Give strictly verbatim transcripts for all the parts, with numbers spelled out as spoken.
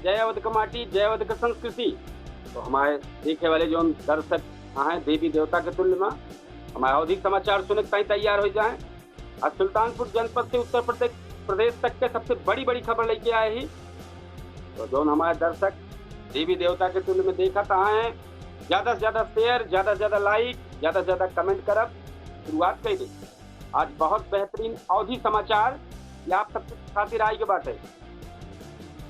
जय अवध क माटी, जय अवध क संस्कृति। तो हमारे देखे वाले जौन दर्शक हैं देवी देवता के तुल्य मा, हमारे अवधी समाचार सुने के ताईं तैयार होइ जाएँ। आज सुल्तानपुर जनपद से उत्तर प्रदेश, प्रदेश तक के सबसे बड़ी बड़ी खबर लइके आए ही। तो जौन हमारे दर्शक देवी देवता के तुल्य मा देखत हैं, ज्यादा से ज्यादा share, ज्यादा से ज्यादा like, ज्यादा से ज्यादा comment करब, शुरुआत कइ दे। आज बहुत बेहतरीन अवधी समाचार ये आप सबके खातिर आइ के बाटे।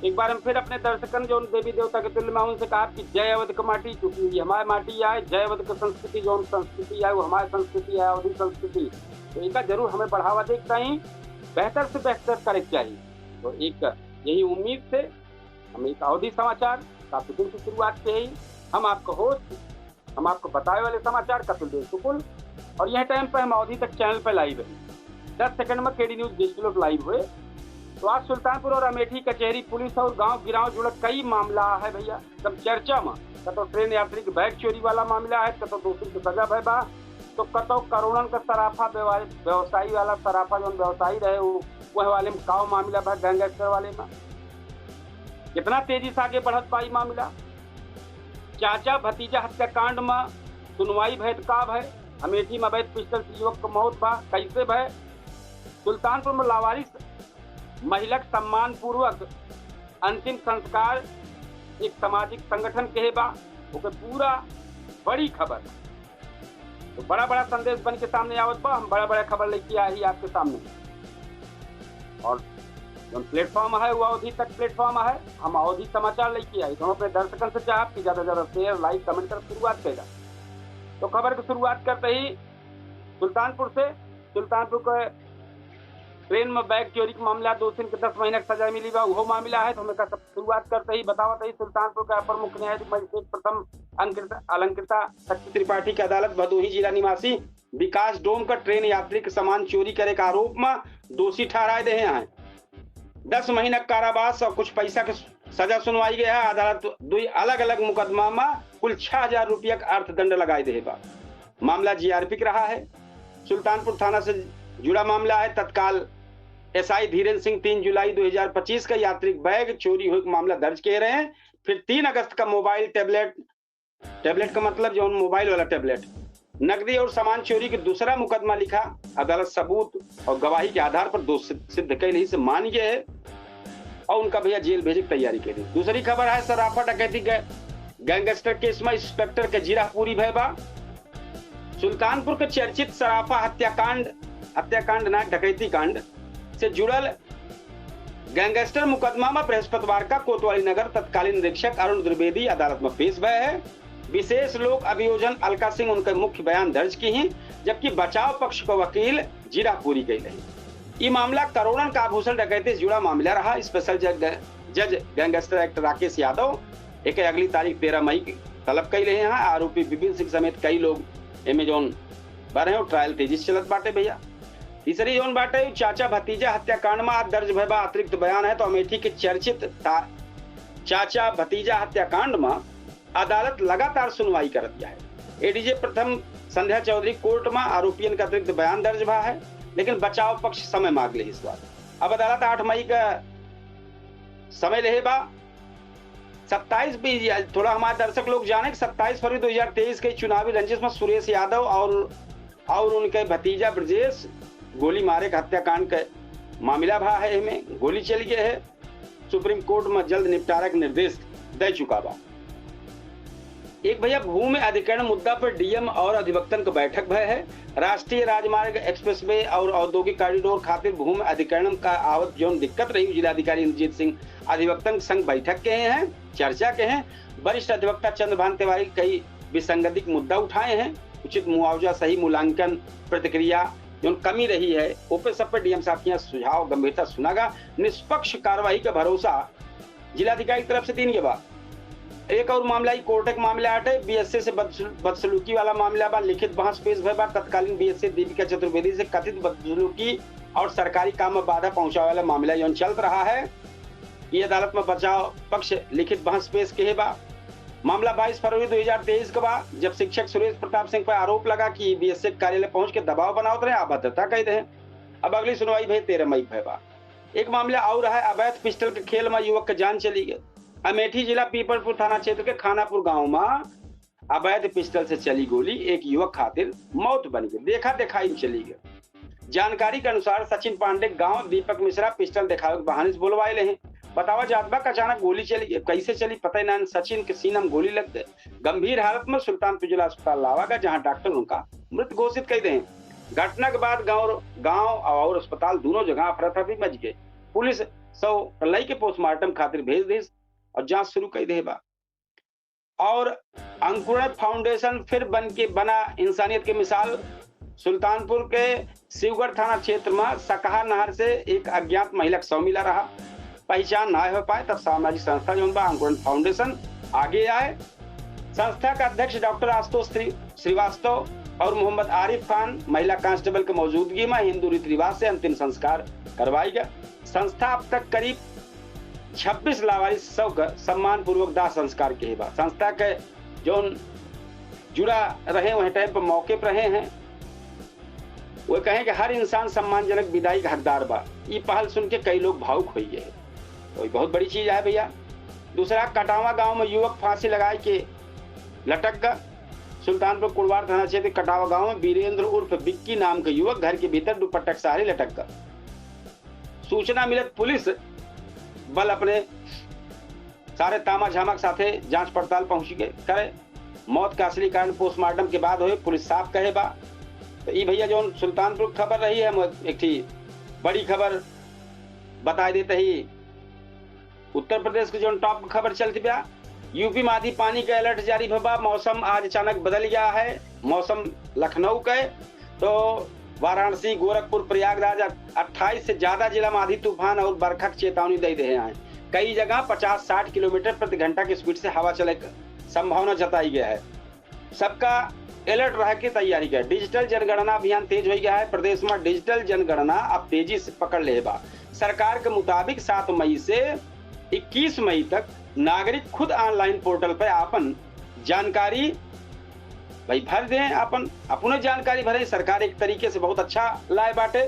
एक बार हम फिर अपने दर्शकन जौन देवी देवता के तुल्य मा उनसे कहा कि जय अवध क माटी, क्योंकि ये हमारे माटी आए, जय अवध क संस्कृति, जौन संस्कृति आए वो हमारे संस्कृति आए, अवधी संस्कृति। तो इनका जरूर हमें बढ़ावा देके चाही, बेहतर से बेहतर करे के चाही। तो एक यही उम्मीद से हम एक अवधी समाचार का फिर से शुरुआत के ही हम आपका host, हम आपको बतावे वाले समाचार कपिल देव शुक्ल। और यह time पे हम अवधी तक channel पे live हैं। दस second मा केडी news digital पे live हुए। तो आज सुल्तानपुर और अमेठी कचहरी पुलिस और गांव गिराव जुड़ा कई मामला है भैया, सब चर्चा मा। कतो train यात्री के bag चोरी वाला मामला है, कतो दोषी के सजा भय बा, तो कतो करोड़न का सराफा व्यवहार-, व्यवसायी वाला सराफा जौन व्यवसायी रहे वो, वह वाले मा काव मामला भा gangster वाले मा। कितना तेजी से आगे बढ़त बा ई मामला। चाचा भतीजा हत्याकांड मा सुनवाई भय त का भय? अमेठी मा अवैध pistol से युवक क मौत बा, कैसे भय? सुल्तानपुर मा लावारिस महिला क सम्मान पूर्वक अंतिम संस्कार एक सामाजिक संगठन के बा, ओके पूरा बड़ी खबर। तो बड़ा बड़ा संदेश बन के सामने आवत बा, हम बड़ा बड़ा खबर लेके आए ही आपके सामने। और जौन platform है वो अवधी तक platform है, हम अवधी समाचार लेके आई। तो हम अपने दर्शकन से चाहब कि ज्यादा से ज्यादा share, like, comment कर शुरुआत कइला। तो खबर की शुरुआत करते ही सुल्तानपुर से, सुल्तानपुर के train मा bag चोरी के मामला, दोषिन के दस महीना के सजा मिली बा, उहो मामला है। तो हम एकर सब शुरुआत करते ही बतावत ही सुल्तानपुर के अपर मुख्य न्यायाधीश मजिस्ट्रेट प्रथम अंकृता, अलंकृता शक्ति त्रिपाठी के अदालत भदोही जिला निवासी विकास डोम का train यात्री के सामान चोरी करे के आरोप मा दोषी ठहराए देहे हैं। दस महीना के कारावास और कुछ पैसा के सजा सुनवाई गया है। अदालत दुई अलग-अलग मुकदमा मा कुल छह हजार रुपया के अर्थदंड लगाए देहे बा। मामला जीआरपी के रहा है। सुल्तानपुर थाना से जुड़ा मामला है। तत्काल एसआई धीरेन्द्र सिंह तीन जुलाई दो हजार पच्चीस का यात्री के bag चोरी होए के मामला दर्ज किए रहे हैं। फिर तीन अगस्त का mobile tablet, tablet का मतलब जौन mobile वाला tablet, नकदी और सामान चोरी के दूसरा मुकदमा लिखा। अदालत सबूत और गवाही के आधार पर दोष सिद्ध, सिद्ध कैल ही से मान गए है और उनका भैया जेल भेजे के तैयारी करी। दूसरी खबर है सराफा डकैती गै-, gangster case मा inspector के जीरापुरी भय बा। सुल्तानपुर के चर्चित सराफा हत्याकांड, हत्याकांड ना डकैती कांड से जुड़ल gangster मुकदमा मा बृहस्पतिवार का कोतवाली नगर तत्कालीन निरीक्षक अरुण द्विवेदी अदालत मा पेश भय है। विशेष लोक अभियोजन अलका सिंह उनके मुख्य बयान दर्ज की हैं, जबकि बचाव पक्ष को वकील जीरापुरी कइले हैं। ई मामला करोड़न का आभूषण डकैती से जुड़ा मामला रहा। Special जज, जज gangster act राकेश यादव एक अगली तारीख तेरह मई की तलब कइले हैं। आरोपी विपिन सिंह समेत कई लोग एमे जौन बा रहे हो। Trial तेजी से चलत बाटे भैया। तीसरी जौन बाटे, चाचा भतीजा हत्याकांड मा आज दर्ज भय बा अतिरिक्त बयान है। तो अमेठी के चर्चित ता-, चाचा भतीजा हत्याकांड मा अदालत लगातार सुनवाई करत है। एडीजे प्रथम संध्या चौधरी कोर्ट मा आरोपियन का अतिरिक्त बयान दर्ज भा है, लेकिन बचाव पक्ष समय मांग ले इस बार। अब अदालत आठ मई का समय लेहे बा। सत्ताईस भी, थोड़ा हमारे दर्शक लोग जाने कि सत्ताईस फरवरी दो हजार तेईस के चुनावी रंजिश मा सुरेश यादव और, और उनके भतीजा ब्रजेश गोली मारे के हत्याकांड के मामला भा है, एमे गोली चली गए है। सुप्रीम कोर्ट मा जल्द निपटारा के निर्देश दे चुका बा। एक भैया, भूमि अधिग्रहण मुद्दा पर डीएम और अधिवक्तन के बैठक भय है। राष्ट्रीय राजमार्ग, एक्सप्रेसवे और औद्योगिक कॉरिडोर खातिर भूमि अधिग्रहण का आवत जौन दिक्कत रही, जिलाधिकारी इंद्रजीत सिंह अधिवक्तन के संग बैठक के हैं, चर्चा के हैं। वरिष्ठ अधिवक्ता चंद्रभान तिवारी कई विसंगति के मुद्दा उठाए हैं। उचित मुआवजा, सही मूल्यांकन, प्रतिक्रिया, जौन कमी रही है, ओपे सब पे डीएम साहब के यहाँ सुझाव गंभीरता सुनागा। निष्पक्ष कार्रवाई का भरोसा जिलाधिकारी की तरफ से दीन के बा। एक और मामला, ई कोर्ट के मामला आटे, बीएसए से बदसलू-, बदसलूकी वाला मामला बा। लिखित बहस पेश भय बा। तत्कालीन बीएसए दीपिका चतुर्वेदी से कथित बदसलूकी और सरकारी काम में बाधा पहुंचावे वाला मामला जौन चलत रहा है, ये अदालत में बचाव पक्ष लिखित बहस पेश किहे बा। मामला बाईस फरवरी दो हजार तेईस का बा, जब शिक्षक सुरेश प्रताप सिंह पर आरोप लगा कि बीएसए कार्यालय पहुंच के दबाव बनावत रहे, अभद्रता कह रहे। अब अगली सुनवाई भय तेरह मई भय बा। एक मामला और है, अवैध पिस्टल के खेल में युवक के जान चली गई। अमेठी जिला पीपलपुर थाना क्षेत्र के खानापुर गांव में अवैध पिस्टल से चली गोली, एक युवक खातिर मौत बन गई, देखा देखाई में चली गई। जानकारी के अनुसार सचिन पांडे गांव दीपक मिश्रा पिस्टल देखावे के बहाने से बोलवाए ले हैं। बतावा जात बा कि अचानक गोली चली, कैसे चली पता ही ना। सचिन के सीना में गोली लग गए, गंभीर हालत में सुल्तानपुर जिला अस्पताल लावा गया, जहां डॉक्टर उनका मृत घोषित कर दे। घटना के बाद गांव गांव और अस्पताल दोनों जगह अफरा तफरी मच गए। पुलिस शव लई के पोस्टमार्टम खातिर भेज दी और जांच शुरू कर दे बा। और अंकुरण फाउंडेशन फिर बन के बना इंसानियत के मिसाल। सुल्तानपुर के शिवगढ़ थाना क्षेत्र में सकहा नहर से एक अज्ञात महिला के शव मिला रहा, पहचान ना हो पाए, तब सामाजिक संस्था जौन बा अंकुरण फाउंडेशन आगे आए। संस्था के अध्यक्ष डॉक्टर आशुतोष श्री-, श्रीवास्तव और मोहम्मद आरिफ खान महिला कांस्टेबल के मौजूदगी में हिंदू रीति रिवाज से अंतिम संस्कार करवाई गया। संस्था अब तक करीब छब्बीस लावारिस शव का सम्मान पूर्वक दाह संस्कार के बा। संस्था के जौन जुड़ा रहे, वह टाइम पर मौके पर रहे हैं, वो कहें कि हर इंसान सम्मानजनक विदाई का हकदार बा। ई पहल सुन के कई लोग भावुक हो गए। तो ये बहुत बड़ी चीज है भैया। दूसरा, कटावा गांव में युवक फांसी लगाए के लटक गया। सुल्तानपुर कुड़वार थाना क्षेत्र कटावा गांव में वीरेंद्र उर्फ बिक्की नाम के युवक घर के भीतर दुपट्टा के सहारे लटक गया। सूचना मिलत पुलिस बल अपने सारे तामा झामा के साथे जांच पड़ताल पहुंच गए करे। मौत का असली कारण पोस्टमार्टम के बाद होए, पुलिस साफ कहे बा। तो ई भैया जौन सुल्तानपुर खबर रही है, हम एक ठी बड़ी खबर बताए देते ही उत्तर प्रदेश के जौन टॉप खबर चलती बा, यूपी में आधी पानी का अलर्ट जारी भवा। मौसम आज अचानक बदल गया है। मौसम लखनऊ के तो वाराणसी, गोरखपुर, प्रयागराज, अट्ठाईस से ज्यादा जिला में आधी तूफान और बरखा की चेतावनी दे रहे हैं। कई जगह पचास साठ किलोमीटर प्रति घंटा की स्पीड से हवा चले की संभावना जताई गई है। सबका अलर्ट रह के तैयारी करे। डिजिटल जनगणना अभियान तेज हो गया है। प्रदेश में डिजिटल जनगणना अब तेजी से पकड़ ले बा। सरकार के मुताबिक सात मई से इक्कीस मई तक नागरिक खुद ऑनलाइन पोर्टल पर आपन जानकारी भाई भर दें, अपन अपने जानकारी भरे। सरकार एक तरीके से बहुत अच्छा लाए बाटे।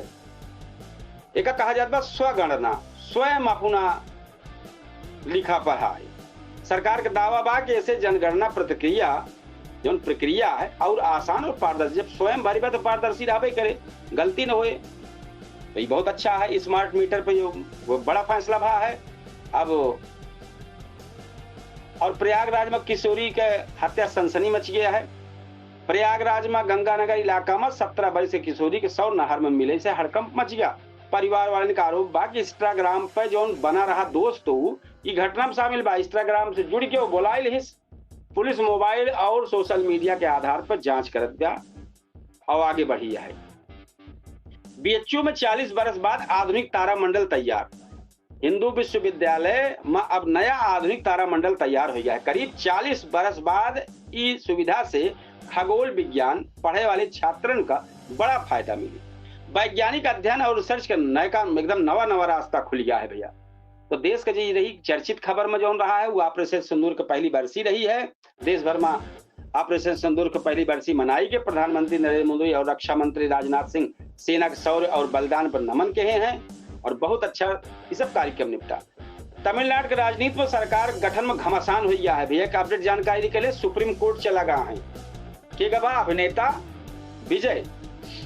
एका कहा जात बा स्वगणना, स्वयं अपना लिखा पढ़ा है। सरकार के दावा बा कि ऐसे जनगणना प्रतिक्रिया, जौन प्रक्रिया है, और आसान और पारदर्शी। जब स्वयं भरी बा तो पारदर्शी रहबे करे, गलती न होए। तो ये बहुत अच्छा है। स्मार्ट मीटर पे ये वो बड़ा फैसला भा है। अब और प्रयागराज में किशोरी के हत्या सनसनी मच गया है। प्रयागराज में गंगानगर इलाका में सत्रह बरस के किशोरी के शव नहर में मिले से हड़कंप मच गया। परिवार वालन का आरोप बा कि Instagram पे जौन बना रहा दोस्त, उ ई घटना में शामिल बा। Instagram से जुड़ के वो बोलाइल हिस। पुलिस मोबाइल और सोशल मीडिया के आधार पर जांच करत बा और आगे बढ़ी है। बीएचयू में चालीस बरस बाद आधुनिक तारामंडल तैयार। हिंदू विश्वविद्यालय में अब नया आधुनिक तारामंडल तैयार हो गया है। करीब चालीस बरस बाद ई सुविधा से खगोल विज्ञान पढ़े वाले छात्रन का बड़ा फायदा मिली। वैज्ञानिक अध्ययन और रिसर्च का नयका एकदम नवा नवा रास्ता खुल गया है भैया। तो देश का जी रही चर्चित खबर में जौन रहा है, वो ऑपरेशन सिंदूर के पहली बरसी रही है। देश भर में ऑपरेशन सिंदूर के पहली बरसी मनाई के प्रधानमंत्री नरेंद्र मोदी और रक्षा मंत्री राजनाथ सिंह सेना के शौर्य और बलिदान पर नमन कहे हैं और बहुत अच्छा ये सब कार्यक्रम निपटा। तमिलनाडु के राजनीति में सरकार गठन में घमासान हो गया है भैया। एक अपडेट जानकारी के लिए सुप्रीम कोर्ट चला गया है। के गवा अभिनेता विजय।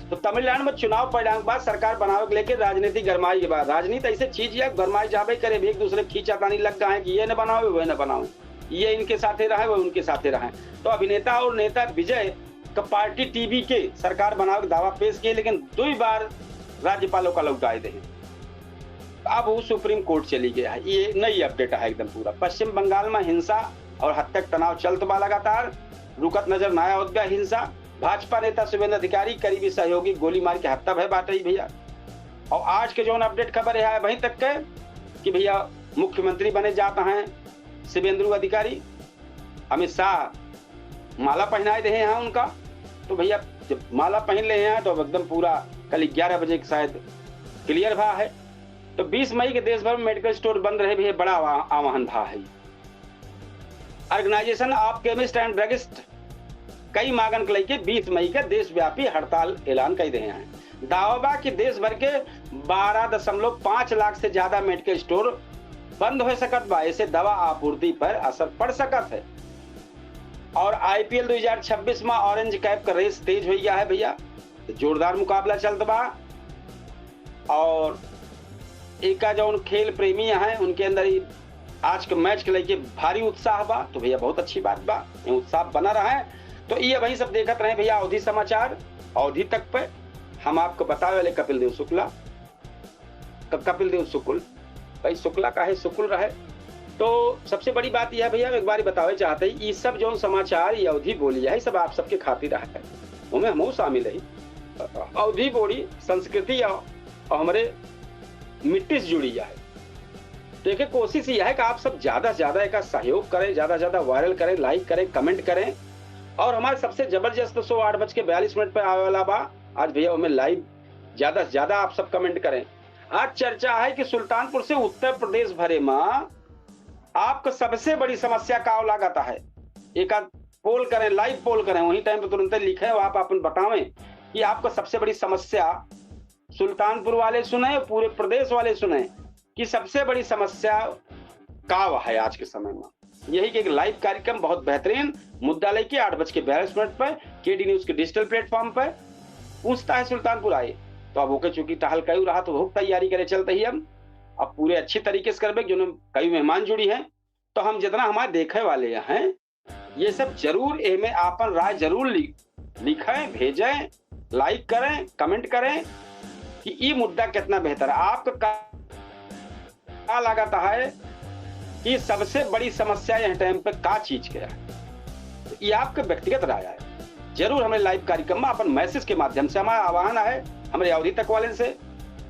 तो तमिलनाडु में चुनाव परिणाम के बाद सरकार बनावे के लेके राजनीति गरमाई के बाद, राजनीति ऐसे चीज या गरमाई जाबे करे, एक दूसरे खींचा तानी लग गए हैं कि ये न बनावे, वो न बनावे, ये इनके साथे रहे, वो उनके साथे रहे। तो अभिनेता और नेता विजय का पार्टी टीवी के सरकार बनावे के दावा पेश किए, लेकिन दो ही बार राज्यपालों का लौटाए दे। अब वो सुप्रीम कोर्ट चली गया है। ये नई अपडेट है एकदम पूरा। पश्चिम बंगाल में हिंसा और हत्या के तनाव चलत बा लगातार, रुकत नजर ना आवत बा हिंसा। भाजपा नेता शुभेंद्र अधिकारी करीबी सहयोगी गोली मार के हत्या भय बाटे भैया। और आज के जौन अपडेट खबर है वहीं तक के कि भैया मुख्यमंत्री बने जाता है शुभेंद्र अधिकारी, अमित शाह माला पहनाए दे हैं उनका। तो भैया जब माला पहन ले हैं तो अब एकदम पूरा कल ग्यारह बजे के शायद क्लियर भा है। तो बीस मई के देश भर में मेडिकल स्टोर बंद रहे भैया, बड़ा आवा-, आह्वान भा है। Organisation of Chemist and Druggist कई मांगन के लेके बीस मई के देशव्यापी हड़ताल ऐलान कर दे हैं। दावा बा कि देश भर के बारह दशमलव पाँच लाख से ज्यादा मेडिकल स्टोर बंद हो सकत बा, ऐसे दवा आपूर्ति पर असर पड़ सकत है। और आईपीएल दो हज़ार छब्बीस में ऑरेंज कैप का रेस तेज हो गया है भैया, तो जोरदार मुकाबला चलत बा। और एका जौन खेल प्रेमी हैं, उनके अंदर ही आज के मैच के लेके भारी उत्साह बा, तो भैया बहुत अच्छी बात बा, ये उत्साह बना रहा है। तो ये वही सब देखत रहे भैया अवधी समाचार, अवधी तक पे हम आपको बतावे वाले कपिल देव शुक्ला, क-, कपिल देव शुक्ल, भाई शुक्ला काहे शुक्ल रहे। तो सबसे बड़ी बात यह है भैया, एक बार बतावे चाहते हैं, ये सब जौन समाचार, ये अवधी बोली है, सब आप सबके खातिर है, उनमें हमहू शामिल है। अवधी बोली संस्कृति और, और हमारे मिट्टी से जुड़ी है। तो एक कोशिश यह है कि आप सब ज्यादा से ज्यादा एक सहयोग करें, ज्यादा से ज्यादा वायरल करें, लाइक करें, कमेंट करें। और हमारे सबसे जबरदस्त शो आठ बज के बयालीस मिनट पर आवे वाला बा आज भैया, हमें लाइव ज्यादा से ज्यादा आप सब कमेंट करें। आज चर्चा है कि सुल्तानपुर से उत्तर प्रदेश भरे में आपको सबसे बड़ी समस्या का लागत है। एक आध पोल करें, लाइव पोल करें, वही टाइम पे तुरंत लिखें और आप अपन बतावें कि आपको सबसे बड़ी समस्या, सुल्तानपुर वाले सुने, पूरे प्रदेश वाले सुने कि सबसे बड़ी समस्या का है आज के समय में। यही कि एक लाइव कार्यक्रम बहुत बेहतरीन मुद्दा लेके आठ बज के बयालीस मिनट पर केडी न्यूज के डिजिटल प्लेटफॉर्म पर पूछता है सुल्तानपुर आए। तो अब ओके चूंकि टहल कयू रहा तो बहुत तैयारी करे चलते ही हम अब पूरे अच्छी तरीके से करबे, जो कई मेहमान जुड़ी हैं, तो हम जितना हमारे देखे वाले हैं, ये सब जरूर एमे आपन राय जरूर लि-, लिखें, भेजें, लाइक करें, कमेंट करें कि ये मुद्दा कितना बेहतर है। आपका का, का लागत है कि सबसे बड़ी समस्या यह टाइम पे का चीज के है? तो ये आपके व्यक्तिगत राय है। जरूर हमारे लाइव कार्यक्रम में अपन मैसेज के माध्यम से हमारा आह्वान है, हमारे अवधी तक वाले से,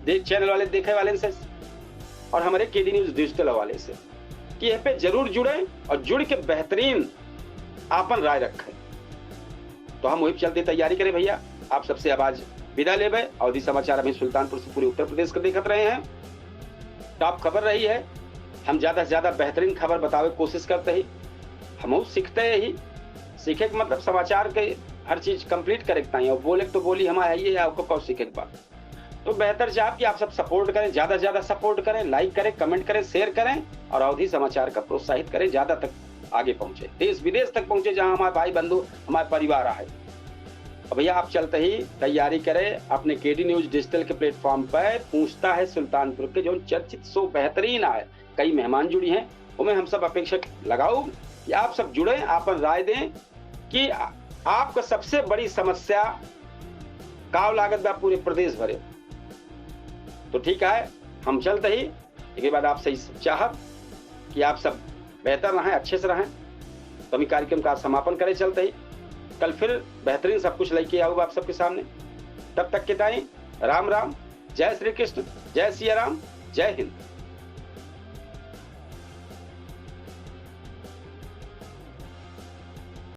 दे-, चैनल वाले देखे वाले से और हमारे केडी न्यूज डिजिटल वाले से कि यह पे जरूर जुड़े और जुड़ के बेहतरीन आपन राय रखें। तो हम वही चलते तैयारी करें भैया, आप सबसे आवाज विदा लेबे। अवधी समाचार अभी सुल्तानपुर से पूरे उत्तर प्रदेश को देखत रहे हैं। टॉप खबर रही है, हम ज्यादा से ज्यादा बेहतरीन खबर बतावे कोशिश करते ही, हम सीखते ही सीखे के मतलब समाचार के हर चीज कंप्लीट करे के ताई, और बोले के तो बोली हमारे है ये, आपको कौन सीखे के बात। तो बेहतर चाहब कि आप सब सपोर्ट करें, ज्यादा से ज्यादा सपोर्ट करें, लाइक करें, कमेंट करें, शेयर करें और अवधी समाचार का प्रोत्साहित करें, ज्यादा तक आगे पहुंचे, देश विदेश तक पहुंचे, जहां हमारे भाई बंधु, हमारे परिवार आए। अब भैया आप चलते ही तैयारी करें अपने केडी न्यूज डिजिटल के प्लेटफॉर्म पर पूछता है सुल्तानपुर के जो चर्चित शो बेहतरीन आए, कई मेहमान जुड़ी हैं, उनमें हम सब अपेक्षा लगाओ कि आप सब जुड़े, आपन राय दें कि आ-, आपका सबसे बड़ी समस्या काव लागत बा पूरे प्रदेश भरे। तो ठीक है, हम चलते ही एक बाद आप सही चाहब कि आप सब बेहतर रहें, अच्छे से रहें। तो हम ई कार्यक्रम का समापन करे चलते ही कल फिर बेहतरीन सब कुछ लेके आऊब आप सबके सामने। तब तक के ताई राम राम, जय श्री कृष्ण, जय सिया राम, जय हिंद।